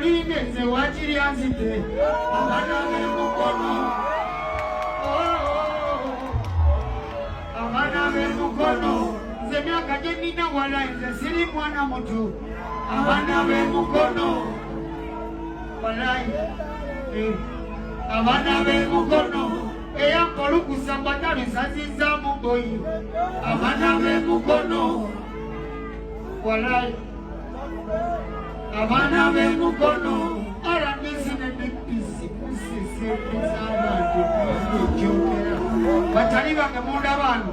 Mulinde nze wakiri anzite. Abaana b'emukono, abaana b'emukono, nze myaka gye nnina wala, nze siri mwana muto. Abaana b'emukono, walayi, eh, abaana b'emukono, eyampa olukusa mbatalusazizaamu boyi. Abaana b'emukono, walayi, abaana b'emukono, RDC ne DPC musesente z'abantu ekyogera. Batali bange munda bano,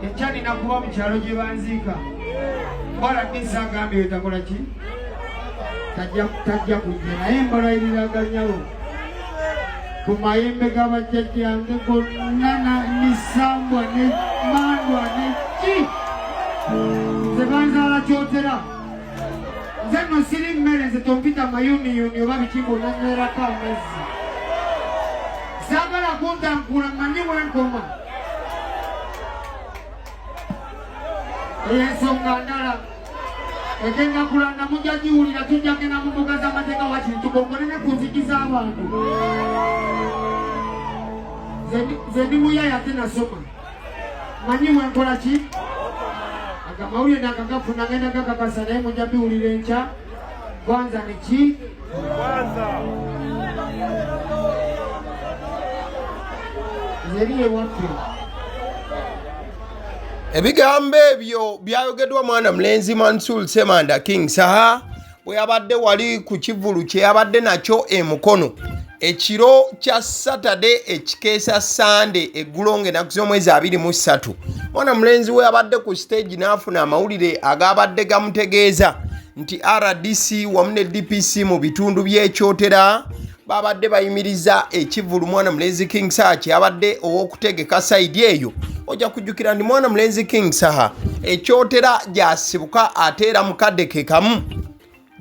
ekyanina kuba mu kyalo gye banziika. RDC agambye wetakola ki, tajja kujja, naye mbalayirira ganyabo ku mayembe g'abajjajjange gonna, misambwa ne mandwa ne ki, nze banzaala Kyotera. Nze nno siri mmere, nze tompita mayuniyuni oba biki ng'onanywerako amazzi. Saagala kuntankula, mmanyi wenkoma. Eyo ensonga ndala egenda kulanda, mujja giwulira. Tujja genda mu mbuga z'amateeka, wakiri tukongonene ku nzigi z'abantu. Nze ndi muyaya ate nasoma, manyi wenkola ki. Agamawulire nakagafuna, ngenda gakakasa, naye mujja biwulira enkya. Kwanza niki? Nze eri ewaffe. Ebigambo ebyo byayogeddwa mwana mulenzi Mansul Semanda King Saha bwe yabadde wali ku kivvulu kye yabadde nakyo e Mukono ekiro kya Saturday ekikeesa Sande eggulo ng'ennaku z'omwezi 23. Mwana mulenzi we yabadde ku siteegi n'afuna amawulire agabadde gamutegeeza nti RDC wamu ne DPC mu bitundu by'ekyotera babadde bayimiriza ekivvulu mwana mulenzi King Saha kyeyabadde ow'okutegeka sayidi eyo. Ojja kujjukira nti mwana mulenzi King Saha ekyotera gyasibuka, ate era mukadde ke kamu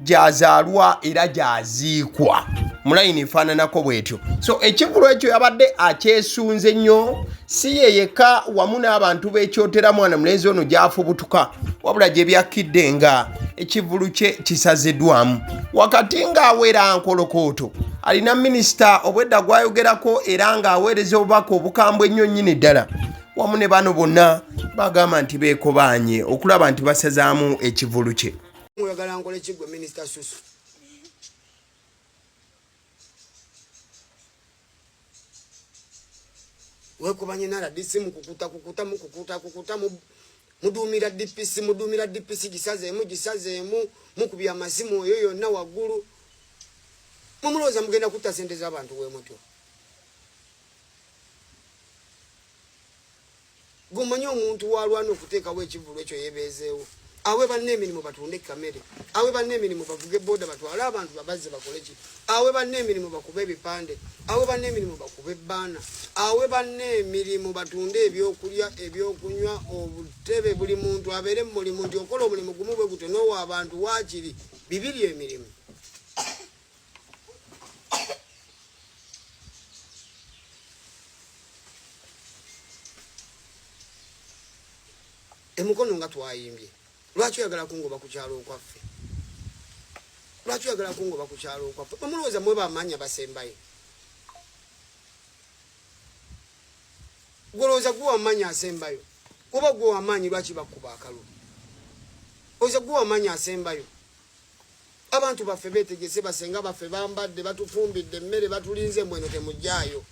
gyazaalwa era gyaziikwa mu layini efaananako bwetyo. So ekivvulu ekyo yabadde akyesunze nnyo, si ye yekka wamu n'abantu b'ekyotera mwana mulenzi ono gy'afubutuka, wabula gye byakkidde nga ekivvulu kye kisaziddwamu wakati ng'awera nkolokooto. Alina minisita obwedda gwayogerako era ng'aweereza obubaka obukambwe ennyo nnyini ddala, wamu ne bano bonna bagamba nti beekobaanye okulaba nti basazaamu ekivvulu kye. Oyagala nkole ki gwe Minisita Susu? Wekubanye na RDC mukukuta kukuta mukukuta kukuta muduumira DPC, muduumira DPC, gisazeemu gisazeemu, mukubye amasimu oyo yonna waggulu. Mumulowooza mugenda kutta sente z'abantu we mutyo? Gwomanyi omuntu walwana okuteekawo ekivvulu ekyo yebeezeewo, awe banne emirimu batunde kamere, awe banne emirimu bavuge boda batwale abantu babazze bakole ki, awe banne emirimu bakube ebipande, awe banne emirimu bakube ebbaana, awe banne emirimu batunde ebyokulya, ebyokunywa, obutebe, buli muntu abeere mu mulimu, nti okola omulimu gumu bwe gutyo n'owa abantu waakiri bibiri emirimu. Emukono nga twayimbye, lwaki oyagala kungoba ku kyalo okwaffe? Lwaki oyagala kungoba ku kyalo okwaffe? Omulowooza mwe bamaanya basembayo? Gwolowooza gwe wamaanyi asembayo? Oba gwe wamaanyi, lwaki bakkuba akalulu? Oza gwe wamaanyi asembayo? Abantu baffe betegese, basenga baffe bambadde, batufumbidde emmere, batulinze. Mbweno temujjaayo.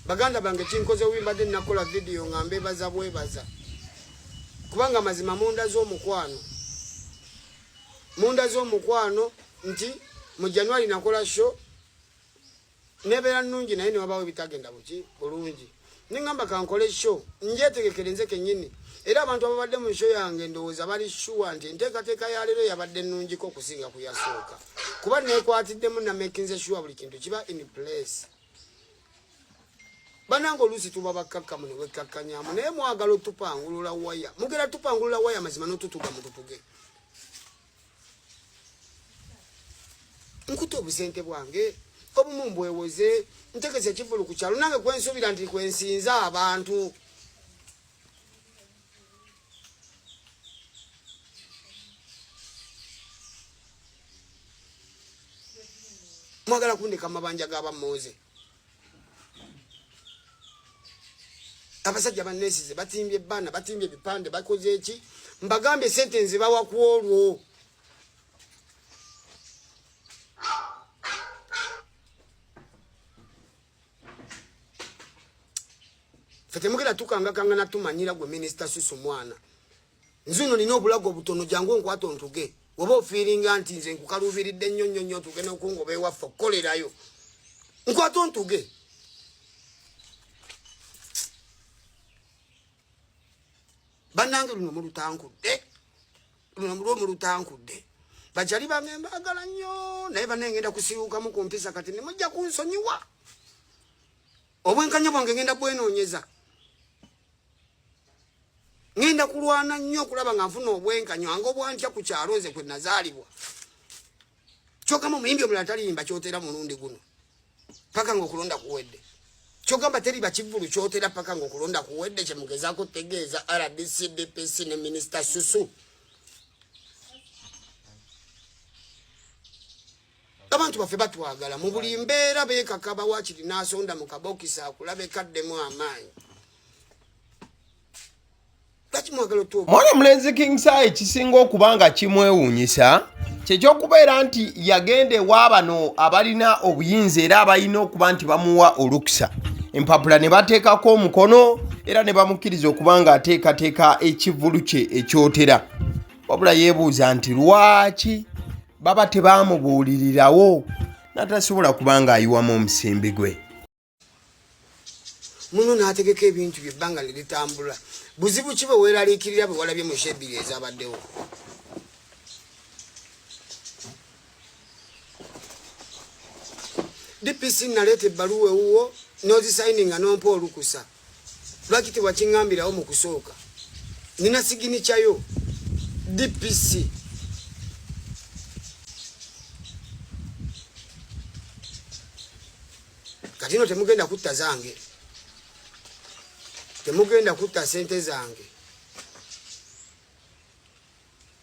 Baganda bange, kinkoze bubi. Mbadde nakola vidiyo nga mbebaza bwebaza, kubanga mazima munda z'omukwano, munda z'omukwano nti mu January nakola show nebeera nnungi, naye newabawo ebitagenda buki bulungi, neŋŋamba kankole show njetegekere nze kennyini. Era abantu ababadde mu show yange ndowooza bali sure nti enteekateeka ya leero yabadde nnungiko okusinga ku yasooka, kuba neekwatiddemu, namakinze sure buli kintu kiba in place. Banange, oluusi tuba bakkakkamu ne wekkakkanyamu, naye mwagala otupangulula waya, mugera tupangulula waya mazima n'otutuga mututuge. Nkuta obusente bwange obumu mbwewoze, ntegese ekivulu ku kyalo nange kwensuubira nti kwensinza abantu. Mwagala kundeka mabanja g'abamooze. Abasajja banneesize batimbye ebbana, batimbye ebipande, bakoze eki? Mbagambye sente nzibawa ku olwo. Ffe temugenda tukangakanga natumanyira gwe Minisita Susu mwana. Nzuno nina obulago obutono, jangu onkwata ontuge. Oba ofiiringa nti nze nkukaluubiridde nnyo nnyo nnyo otuuke n'okungoba ewaffe okukolerayo. Nkwata ontuge. Bannange luno mulutankudde. Luno mulwo mulutankudde. Bajali bange mbaagala nnyo naye banne ngenda kusiiwukamu ku mpisa kati ne mujja kunsonyiwa. Obwenkanya bwange ngenda bwenoonyeza. Ngenda kulwana nnyo okulaba nga nfuna obwenkanya nga obwantya ku kyalo nze kwe nazaalibwa. Kyogamba omuyimbi omulala taliyimba kyotera mulundi guno paka ng'okulonda kuwedde. Kyogamba teriba kivvulu kyotera paka ng'okulonda kuwedde, kye mugezaako tegeeza RDC, DPC ne Minisita Susu. Abantu baffe batwagala mu buli mbeera, beekakaba waakiri n'asonda mu kabokisi akulabe kaddemu amaanyi. Mwana mulenzi King Saha ekisinga okuba nga kimwewuunyisa kyekyokubeera nti yagenda ewa bano abalina obuyinza era abalina okuba nti bamuwa olukusa empapula ne bateekako omukono era ne bamukkiriza okuba nga ateekateeka ekivvulu kye ekyotera, wabula yeebuuza nti lwaki baba tebaamubuulirirawo n'atasobola kuba ng'ayiwamu omusimbi gwe. Muno n'ategeka ebintu bye ebbanga ne litambula. Buzibu ki bwe weeraliikirira bwe walabye mu shebiri ezabaddewo? DPC naleeta ebbaluwa ewuwo n'ozisayininga n'ompa olukusa. Lwaki tewakiŋŋambirawo mu kusooka? Nina siginica yo DPC. Kati no temugenda kutta zange, temugenda kutta sente zange,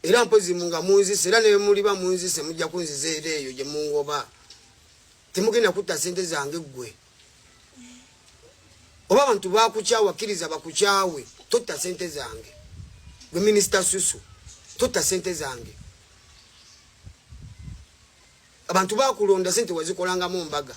era mpozi nga munzise, era nemuliba munzise mujja kunziza era eyo gye mungoba. Temugenda kutta sente zange ggwe. Oba abantu bakukyawa, kkiriza bakukyawe, totta sente zange. Gwe Minisita Susu, totta sente zange. Abantu bakulonda, sente wazikolangamu mbaga.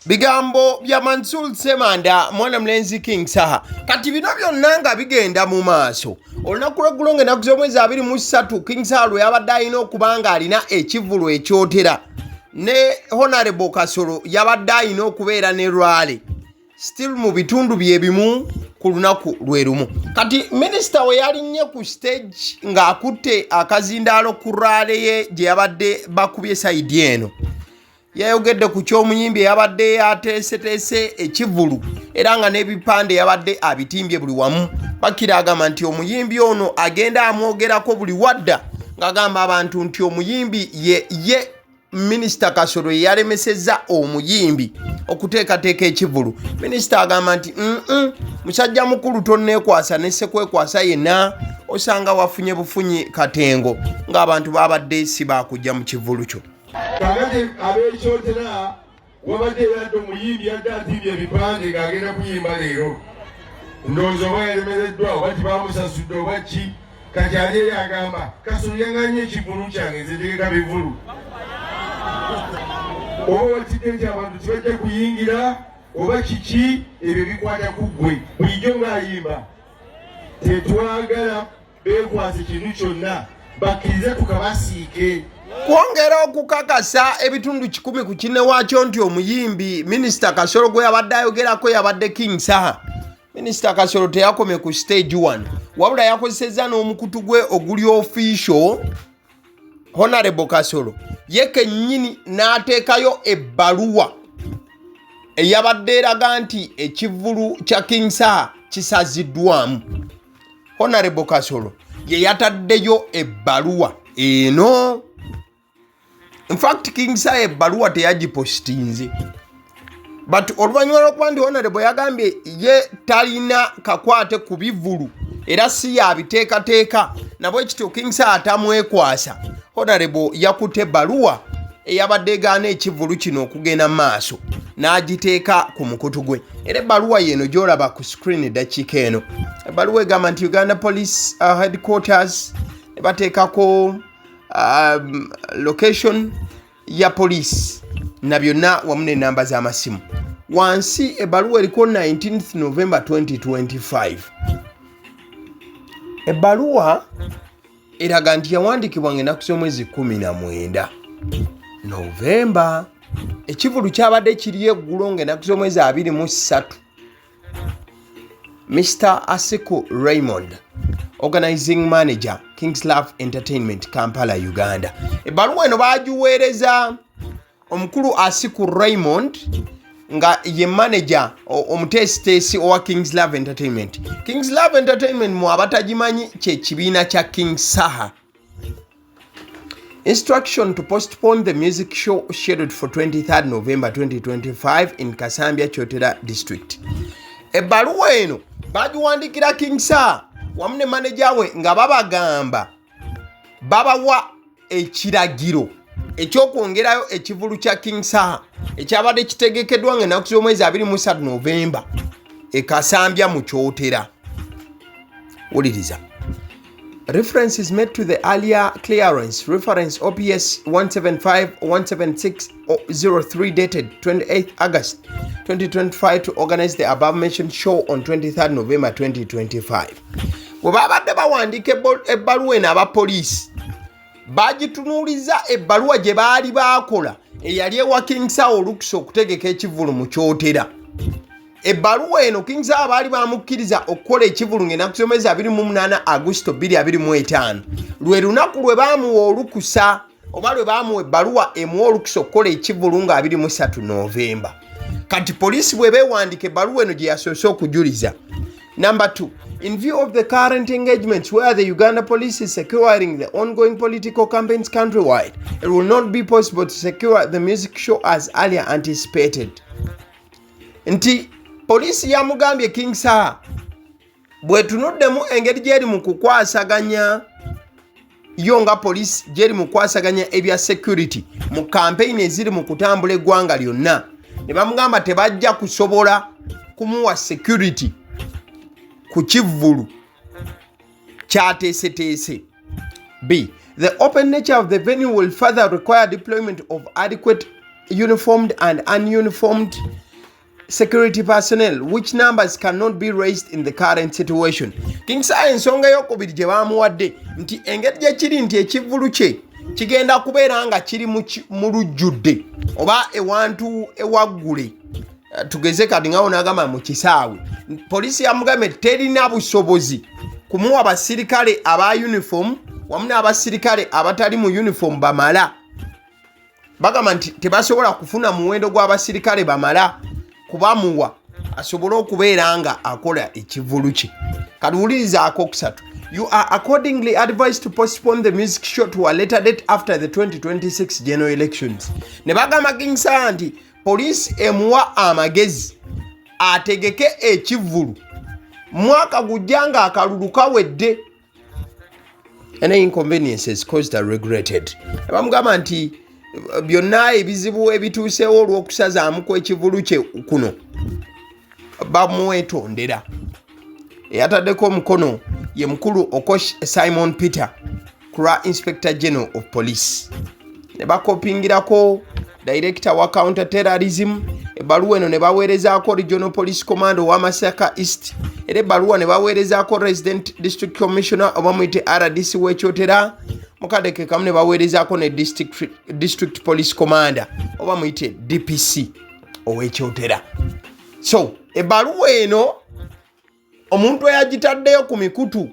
Bigambo bya Mansoor Ssemanda mwana mulenzi King Saha. Kati bino byonna nga bigenda mu maaso olunaku lweggulo nga ennaku z'omwezi 23 King Saha lwe yabadde alina okuba nga alina ekivvulu ekyotera ne Honorable Kasolo yabadde alina okubeera ne Rwale still mu bitundu bye bimu ku lunaku lwe lumu. Kati minisita we yalinnye ku stage ng'akutte akazindaalo ku rwale ye gye yabadde bakubye sayidi eno, yayogedde ku ky'omuyimbi eyabadde ateeseteese ekivvulu era nga n'ebipande yabadde abitimbye buli wamu. Bakira agamba nti omuyimbi ono agenda amwogerako buli wadda ng'agamba abantu nti omuyimbi ye ye Minisita Kasolo ye yalemesezza omuyimbi okuteekateeka ekivvulu. Minisita agamba nti musajja mukulu tonneekwasa ne ssekwekwasa yenna, osanga wafunye bufunyi katengo ng'abantu babadde si baakujja mu kivvulu kyo. Kakati ab'ekyotera wabadde yadde omuyimbi yadde atimbye ebipande ng'agenda kuyimba leero, ndowooza oba yalemereddwa oba tibamusasudde oba ki, kati ali eri agamba Kasolo yaŋŋanye ekivvulu kyange nze ntegeka bivvulu. Oba watidde nti abantu tebajja kuyingira oba kiki, ebyo bikwata ku ggwe. Bulijjo ng'ayimba tetwagala beekwase kintu kyonna, bakkirize tukabasiike. Kwongera okukakasa ebitundu 100 ku kinne waakyo nti omuyimbi Minisita Kasolo gwe yabadde ayogerako yabadde King Saha. Minisita Kasolo teyakomye ku stage 1, wabula yakozesezza n'omukutu gwe oguli official. Honorable Kasolo ye kennyini n'ateekayo ebbaluwa eyabadde eraga nti ekivvulu kya King Saha kisaziddwamu. Honorable Kasolo ye yataddeyo ebbaluwa eno. In fact King Saha ebbaluwa teyagipositinze, but oluvannyuma lw'okuba nti Honorable yagambye ye talina kakwate ku bivvulu era si yabiteekateeka, nabwe kityo King Saha atamwekwasa, Honorable yakutte ebbaluwa eyabadde egaana ekivvulu kino okugenda mu maaso n'agiteeka ku mukutu gwe. Era ebbaluwa yeeno gy'olaba ku screen eddakiika eno. Ebbaluwa egamba nti Uganda Police Headquarters, ne bateekako location ya poliisi na byonna wamu n'ennamba z'amasimu. Wansi ebbaluwa eriko 19 November 2025. Ebbaluwa eraga nti yawandiikibwa ng'ennaku z'omwezi 19 Novemba. Ekivulu kyabadde kiri eggulo ng'ennaku z'omwezi 23. Mr Asiku Raymond, organizing manager, Kings Love Entertainment, Kampala, Uganda. Ebbaluwa eno baagiweereza omukulu Asiku Raymond nga ye manager, omuteesiteesi owa Kings Love Entertainment. Kings Love Entertainment, mu abatagimanyi, kye kibiina kya King Saha. Instruction to postpone the music show scheduled for 23rd November 2025 in Kasambya, Kyotera District. Ebbaluwa eno bagiwandiikira King Saha wamu ne maneja we nga babagamba babawa ekiragiro ekyokwongerayo ekivulu kya King Saha ekyabadde kitegekeddwa nga ennaku z'omwezi 23 Novemba e Kasambya mu Kyotera. Wuliriza. Reference is made to the earlier clearance, reference OPS 175 176 03 dated 28 August 2025 to organize the above mentioned show on 23rd November 2025. Bwe babadde bawandiika ebbaluwa eno, abapoliisi bagitunuuliza ebbaluwa gye baali baakola eyali ewa King Saha olukusa okutegeka ekivvulu mu Kyotera. Ebbaluwa eno King Saha baali bamukkiriza okukola ekivvulu ng'ennaku z'omwezi 28 Agusto 2025, lwe lunaku lwe baamuwa olukusa oba lwe baamuwa ebbaluwa emuwa olukusa okukola ekivvulu nga 23 Novemba. Kati poliisi bwe beewandiika ebbaluwa eno gye yasoose okujuliza. Number two, in view of the current engagements where the Uganda Police is securing the ongoing political campaigns countrywide, it will not be possible to secure the music show as earlier anticipated. Nti poliisi yamugambye King Saha bw'etunuddemu engeri gy'eri mu kukwasaganya yo nga poliisi gy'eri mu kukwasaganya ebya security mu kampeyini eziri mu kutambula eggwanga lyonna, ne bamugamba tebajja kusobola kumuwa security ku kivvulu kyateeseteese. B. The open nature of the venue will further require deployment of adequate uniformed and ununiformed security personnel, which numbers cannot be raised in the current situation. King Saha ensonga eyokubiri gye bamuwadde nti engeri gye kiri nti ekivvulu kye kigenda kubeera nga kiri mu lujjudde oba ewantu ewaggule. Tugeze kati nga onagamba mu kisaawe, poliisi yamugambye terina busobozi kumuwa basirikale aba uniform wamu n'abasirikale abatali mu uniform bamala. Bagamba nti tebasobola kufuna muwendo gw'abasirikale bamala kubamuwa asobole okubeera nga akola ekivulu kye. Katuwulirizaako okusatu. You are accordingly advised to postpone the music show to a later date after the 2026 general elections. Ne bagamba King Saha nti poliisi emuwa amagezi ategeke ekivvulu mwaka gujja ng'akalulu kawedde. Any inconveniences caused are regretted. Bamugamba nti byonna ebizibu ebituusewo olw'okusazaamu kw'ekivulu kye kuno bamwetondera. Eyataddeko omukono ye mukulu Okosh Simon Peter kulwa Inspector General of Police, ne bakopingirako director wa counter terrorism. Ebbaluwa eno ne baweerezaako Regional Police Command owa Masaka East, era ebbaluwa ne baweerezaako Resident District Commissioner oba muyite RDC w'Ekyotera. Mukadde ke kamu ne baweerezaako ne district Police Commander oba muyite DPC ow'Ekyotera. So ebbaluwa eno omuntu eyagitaddeyo ku mikutu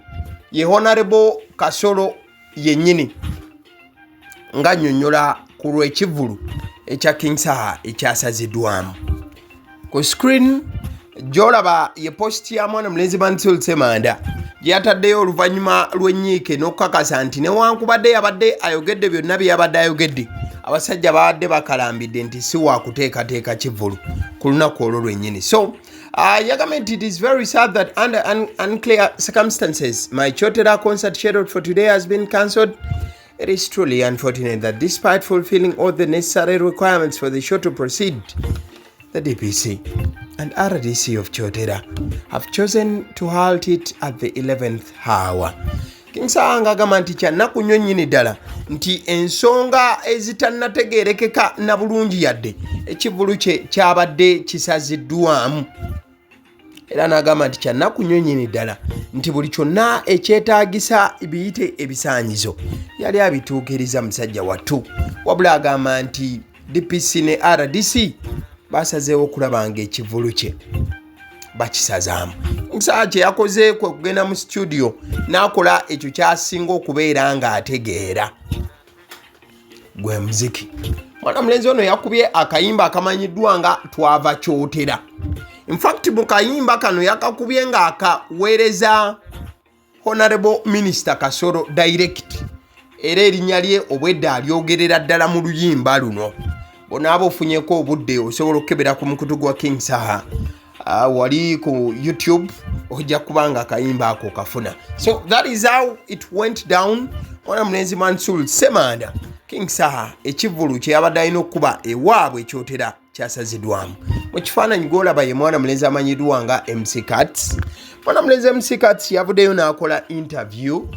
ye Honorable Kasolo yennyini nga nnyonnyola ku lw'ekivvulu ekya King Saha ekyasaziddwamu. Ku screen gy'olaba ye post ya mwana mulenzi Mansul Semanda gye yataddeyo oluvannyuma lw'ennyiike n'okukakasa nti newankubadde yabadde ayogedde byonna bye yabadde ayogedde, abasajja babadde bakalambidde nti si waakuteekateeka kivvulu ku lunaku olwo lwennyini. So yagambye nti it is very sad that under unclear circumstances my Kyotera concert scheduled for today has been cancelled. It is truly unfortunate that despite fulfilling all the necessary requirements for the show to proceed, the DPC and RDC of Kyotera have chosen to halt it at the 11th hour. King Saha ng'agamba nti kyannaku nnyo nnyini ddala nti ensonga ezitannategeerekeka na bulungi yadde ekivvulu kye kyabadde kisaziddwamu era n'agamba nti kyannaku nnyo nnyini ddala nti buli kyonna ekyetaagisa biyite ebisaanyizo yali abituukiriza musajja wattu wabula agamba nti DPC ne RDC basazeewo okulaba nga ekivvulu kye bakisazaamu. Omusajja kye yakoze kwe kugenda mu situdiyo n'akola ekyo ky'asinga okubeera ng'ategeera gwe muziki. Mwana mulenzi ono yakubye akayimba akamanyiddwa nga Twava Kyotera. Infact mu kayimba kano yakakubye ng'akaweereza Honorable Minister Kasoro direct era erinnya lye obwedda alyogerera ddala mu luyimba luno. Bonaaba ofunyeko obudde osobola okukebera ku mukutu gwa King Saha wali ku YouTube ojja kuba nga akayimba ako kafuna. So that is how it went down. Mwana mulenzi Mansoor Ssemanda King Saha ekivvulu kye yabadde alina okukuba ewaabwe ekyotera kyasazidwamu. Mu kifaananyi gw'olaba ye mwana mulenzi amanyiddwa nga MC Kats. Mwana mulenzi MC Kats yavuddeyo n'akola interview.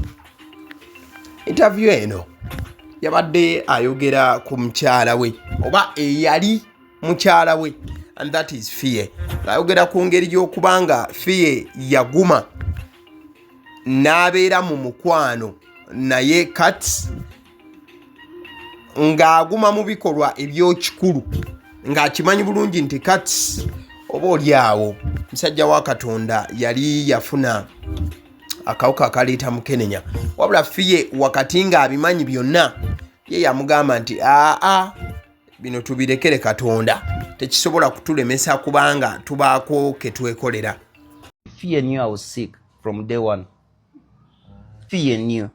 Interview eno yabadde ayogera ku mukyala we oba eyali mukyala we and that is Fie, ng'ayogera ku ngeri y'okuba nga Fie yaguma n'abeera mu mukwano naye Kats ng'aguma mu bikolwa eby'ekikulu ng'akimanyi bulungi nti Kats oba oli awo musajja wa Katonda yali yafuna akawuka akaleeta mukenenya, wabula Fie wakati ng'abimanyi byonna ye yamugamba nti aa bino tubirekere Katonda, tekisobola kutulemesa kubanga tubaako ke twekolera. Fie knew I was sick from day one. Fie knew.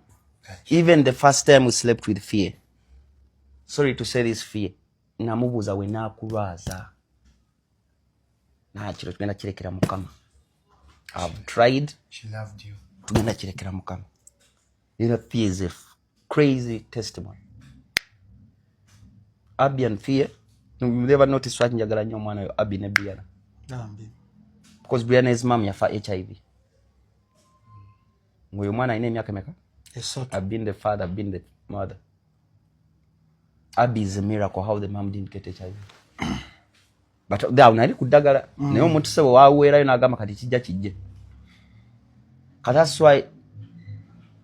Even the first time we slept with Fie. Sorry to say this, Fie. Namubuuza we naakulwaza. Nakiro tugenda kirekera Mukama. I've tried. She loved you. Tugenda kirekera Mukama. You know, Fie is a crazy testimony. Abby and Fie, you never notice lwaki njagala nnyo omwana oyo Abby ne Brianna. Because Brianna's mom yafa HIV. Ng'oyo omwana alina emyaka emeka? I've been the father, I've been the mother. Abby is a miracle how the mom didn't get HIV. But awo nali ku ddagala naye omuntu se bwe waweerayo n'agamba kati kijja kijje. Kati that's why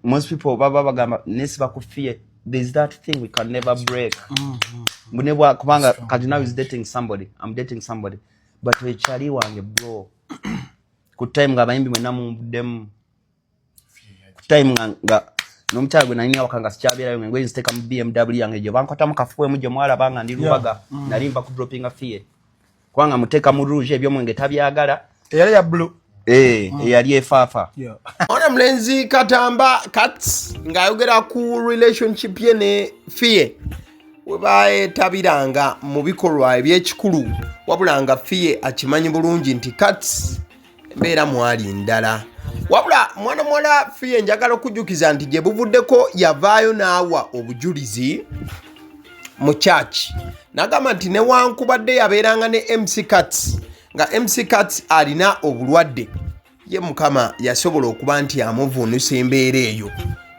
most people baba bagamba nesiba ku Fie. There's that thing we can never break. Mbune bwa kubanga kati now is dating somebody. I'm dating somebody. But ekyali wange bro. Ku time nga abayimbi mwenna munvuddemu. Ku time nga n'omukyala gwe nalina awaka nga sikyabeerayo nga engoye nziteeka mu BMW yange gye bankwatamu kafuwemu gye mwalaba nga ndi Lubaga nali nva ku droppinga Fie kubanga muteeka mu rouge ebyomwenge tabyagala. Eyali ya blue. Eyali efaafa. Mwana mulenzi Katamba Kats ng'ayogera ku relationship ye ne Fie we baetabiranga mu bikolwa eby'ekikulu, wabula nga Fie akimanyi bulungi nti Kats embeera mwali ndala. Wabula mwana muwala Fie njagala okujjukiza nti gye buvuddeko yavaayo n'awa obujulizi mu church n'agamba nti newankubadde yabeeranga ne MC Kats nga MC Kats alina obulwadde, ye Mukama yasobola okuba nti amuvuunusa embeera eyo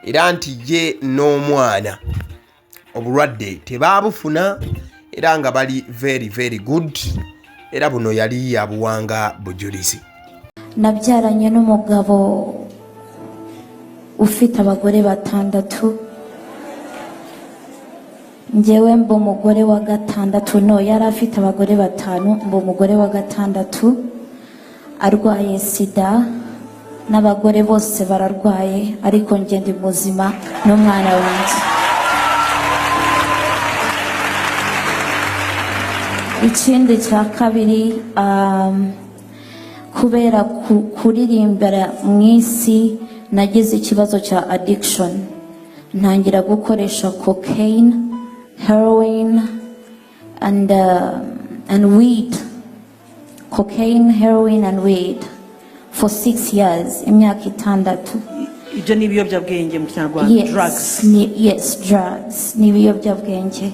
era nti ye n'omwana obulwadde tebaabufuna era nga bali very very good, era buno yali yabuwanga bujulizi. Nabyaranye n'umugabo ufite abagore batandatu, njyewe mba umugore wa gatandatu. No, yari afite abagore batanu, mba umugore wa gatandatu. Arwaye sida n'abagore bose bararwaye, ariko njye ndi muzima n'umwana wanjye. Ikindi cya kabiri, kubera kuririmbira mu isi nagize ikibazo cya addiction, ntangira gukoresha cocaine, heroin and weed. Cocaine, heroin and weed for 6 years, imyaka 6. Ibyo ni ibiyobyabwenge mu Kinyarwanda. Yes, Drugs. Ni, yes, drugs ni ibiyobyabwenge,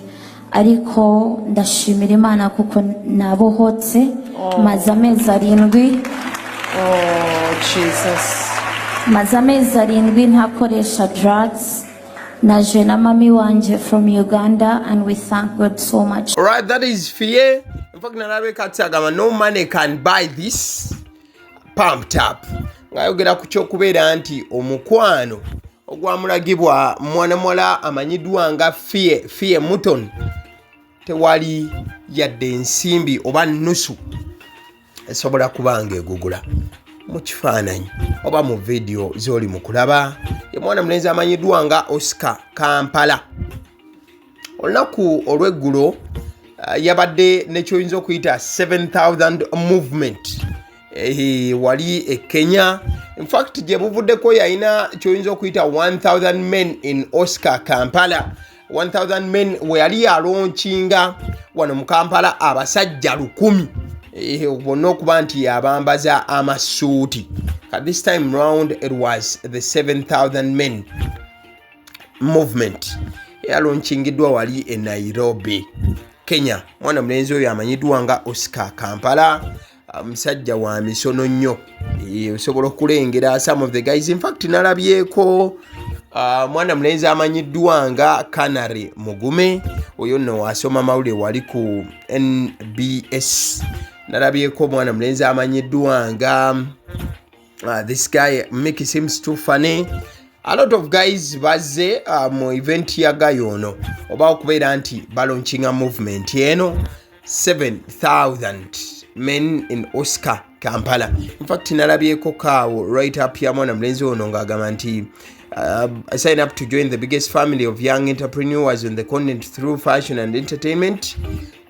ariko ndashimira Imana kuko nabohotse, maze amezi 7. Oh Jesus. Maze amezi 7 ntakoresha drugs. Naje na mami wanjye from Uganda and we thank God so much. Alright, that is Fie. In fact, nalabe kati agamba, "No money can buy this pumped up," ng'ayogera ku kyokubeera nti omukwano ogwamulagibwa mwana muwala amanyiddwa nga Fie, Fie Muton, tewali yadde ensimbi oba nnusu esobola kuba nga egugula. Mu kifaananyi oba mu vidiyo z'oli mu kulaba ye mwana mulenzi amanyiddwa nga Oscar Kampala. Olunaku olw'eggulo yabadde nekyoyinza okuyita 7000 movement wali e Kenya. Infact, gye buvuddeko yalina kyoyinza okuyita 1000 men in Oscar Kampala, 1000 men, we yali yalaunchinga wano mu Kampala abasajja 1000 bonna okuba nti yabambaza amasuuti. This time round it was the 7000 men movement eyalaunchingiddwa wali e Nairobi, Kenya. Mwana mulenzi oyo amanyiddwa nga Oscar Kampala musajja wa misono nnyo. Osobola okulengera some of the guys. Infact, nalabyeko mwana mulenzi amanyiddwa nga Canary Mugume, oyo nno wasoma mawulire wali ku NBS. Nalabyeko mwana mulenzi amanyiddwa nga this guy Mickey Seems Too Funny. A lot of guys bazze mu event ya guy ono oba okubeera nti balaunchinga movement eno, 7000 men in Oscar Kampala. Infact, nalabyeko kaawo write up ya mwana mulenzi ono ng'agamba nti "Sign up to join the biggest family of young entrepreneurs on the continent through fashion and entertainment.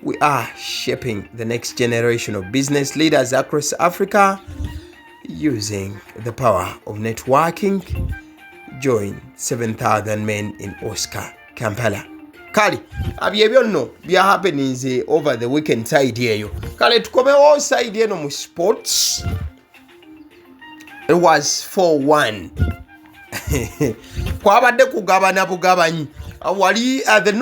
We are shaping the next generation of business leaders across Africa using the power of networking. Join 7000 men in Oscar Kampala." Kale abyo ebyo nno bya happenings over the weekend side eyo. Kale tukomewo side eno mu sports. It was 4-1, kwabadde kugabana bugabanyi. Wali the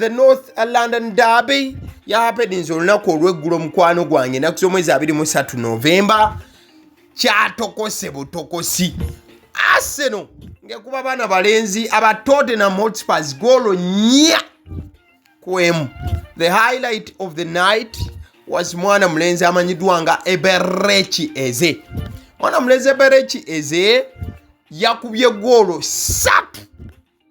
North London derby ya happenings olunaku olweggulo, mukwano gwange, ennaku z'omwezi 23 Novemba. Kyatokose butokosi. Arsenal ngekuba baana balenzi aba Tottenham Hotspurs goolo 4-1. The highlight of the night was mwana mulenzi amanyiddwa nga Eberechi Eze. Mwana mulenzi Eberechi Eze yakubye goolo 3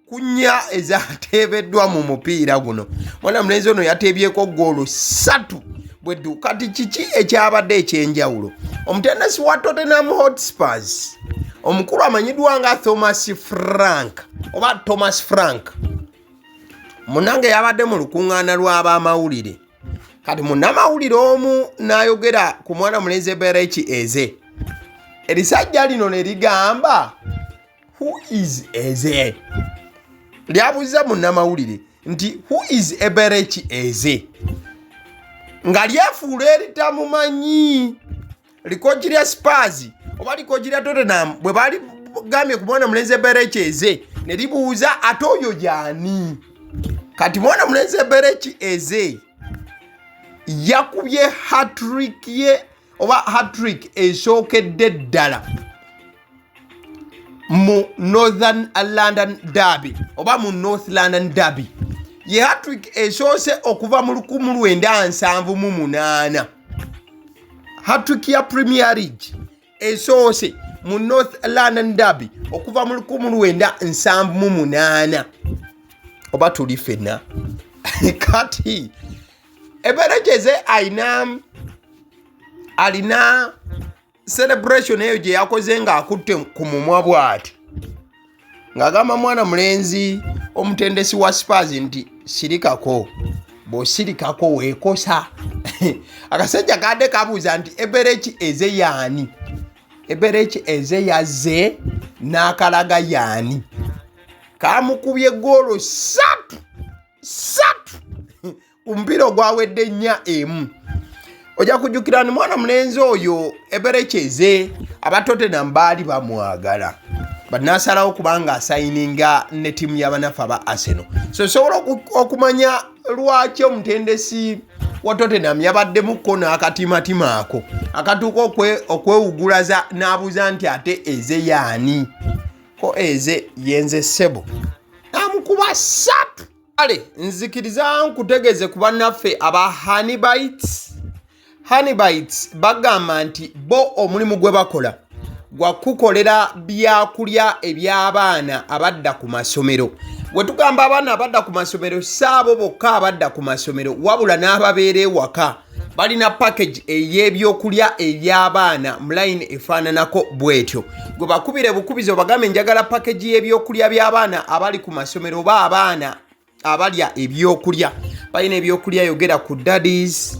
ku 4 ezateebeddwa mu mupiira guno. Mwana mulenzi ono yateebyeko goolo 3 bweddu. Kati kiki ekyabadde ekyenjawulo? Omutendesi wa Tottenham Hotspurs omukulu amanyiddwa nga Thomas Frank oba Thomas Frank munange yabadde mu lukuŋŋaana lw'abamawulire. Kati munnamawulire omu n'ayogera ku mwana mulenzi Eberechi Eze. Erisajja lino ne ligamba, "Who is Eze?" Lyabuuza munnamawulire nti, "Who is Eberechi Eze?" nga lyefuula eritamumanyi. Likoki lya Spurs oba likoki lya Tottenham bwe bali gambye ku mwana mulenzi Eberechi Eze, ne libuuza, "Ate oyo gyani?" Kati mwana mulenzi Eberechi Eze yakubye hat-trick ye oba hat-trick esookedde ddala mu Northern London derby oba mu North London derby. Ye hat-trick esoose okuva mu 1978, hat-trick ya Premier League esoose mu North London derby okuva mu 1978. Oba tuli ffenna? Kati Eberechi Eze alina celebration eyo gye yakoze ng'akutte ku mumwa bw'ati, ng'agamba mwana mulenzi omutendesi wa Spurs nti, "Sirikako, bw'osirikako weekosa." Akasajja kadde kabuuza nti, "Eberechi Eze yaani?" Eberechi Eze yazze n'akalaga yaani. Kamukubye goolo 3-3 ku mupiira ogwawedde 4-1. Ojja kujjukira ni mwana mulenzi oyo Eberechi Eze aba Tottenham baali bamwagala. But n'asalawo kubanga asayininga ne ttiimu y'abanafu aba Arsenal. So osobola okumanya lwaki omutendesi wa Tottenham yabaddemukko n'akatimatima ako akatuuka okwewugulaza n'abuuza nti ate Eze yaani? Ko Eze yenze ssebo, n'amukuba ssatu. Kale nzikiriza nkutegeeze ku bannaffe aba Honeybites. Honeybites bagamba nti bo omulimu gwe bakola gwa kukolera byakulya eby'abaana abadda ku masomero. Bwe tugamba abaana abadda ku masomero, si abo bokka abadda ku masomero, wabula n'ababeera ewaka. Balina package ey'ebyokulya eby'abaana mu line efaananako bw'etyo. Gwe bakubire bukubizi obagambe njagala package y'ebyokulya by'abaana abali ku masomero oba abaana abalya ebyokulya. Balina ebyokulya, yogera ku daddies,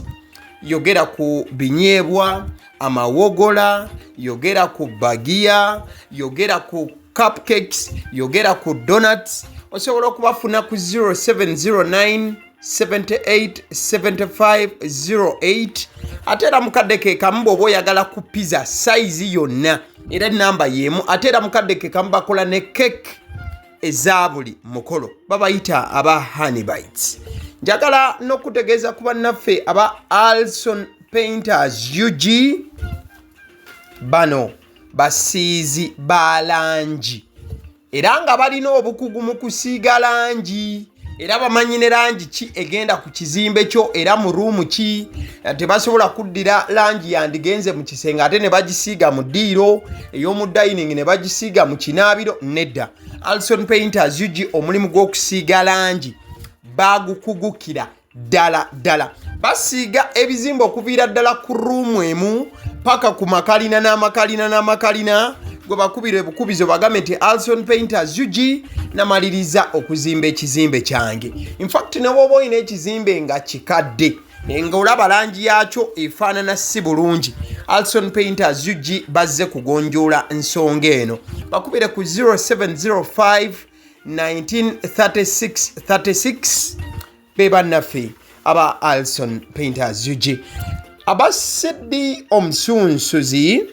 yogera ku binyeebwa, amawogola, yogera ku bagiya, yogera ku cupcakes, yogera ku donuts. Osobola okubafuna ku 0709 78 75 08. Ate era mukadde ke kamu bw'oba oyagala ku pizza size yonna, era enamba y'emu. Ate era mukadde ke kamu bakola ne cake eza buli mukolo. Babayita aba Honeybites. Njagala n'okutegeeza ku bannaffe aba Alson Painters UG. Bano basiizi ba langi era nga balina obukugu mu kusiiga langi, era bamanyi ne langi ki egenda ku kizimbe kyo era mu ruumu ki. Tebasobola kuddira langi yandigenze mu kisenge ate ne bagisiiga mu ddiiro ey'omu dining, ne bagisiiga mu kinaabiro. Nedda, Alson Painters UG omulimu gw'okusiiga langi bagukugukira ddala ddala. Basiiga ebizimbe okuviira ddala ku ruumu emu paka ku makalina n'amakalina n'amakalina. Gwe bakubira ebukubizo bagambe nti Alson Painters UG namaliriza okuzimba ekizimbe kyange. Infact ne bw'oba olina ekizimbe nga kikadde nga olaba langi yakyo efaanana si bulungi, Alson Painters UG bazze kugonjoola nsonga eno. Bakubire ku 0705 1936 36. Be bannaffe aba Alson Painters UG. Abasiddi omusunsuzi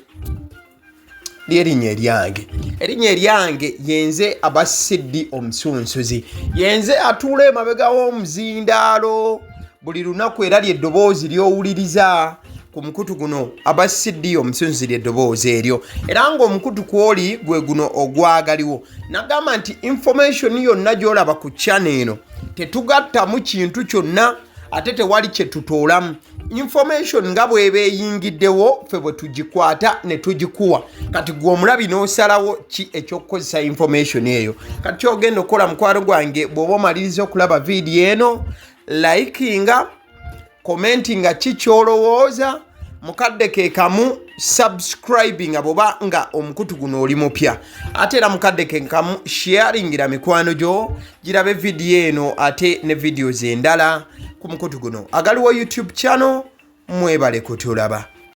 lyerinnya eryange, erinnya eryange yenze Abasiddi omusunsuzi, yenze atuula emabega w'omuzindaalo buli lunaku, era lyeddoboozi ly'owuliriza ku mukutu guno. Abasiddi omusunsuzi lyeddoboozi eryo, era ng'omukutu kwoli gwe guno ogwagaliwo. Nagamba nti information yonna gy'olaba ku channel eno tetugattamu kintu kyonna, ate tewali kye tutoolamu. Information nga bw'eba eyingiddewo, ffe bwe tugikwata ne tugikuwa. Kati gwe omulabi n'osalawo ki ekyokukozesa information eyo. Kati kyogenda okukola, mukwano gwange, bw'oba omaliriza okulaba vidiyo eno, likinga, commentinga ki kyolowooza, mukadde ke kamu subscribinga bw'oba nga omukutu guno oli mupya. Ate era mukadde ke kamu sharingira mikwano gyo girabe vidiyo eno ate ne videos endala ku mukutu guno agaliwo YouTube channel. Mwebale kutulaba.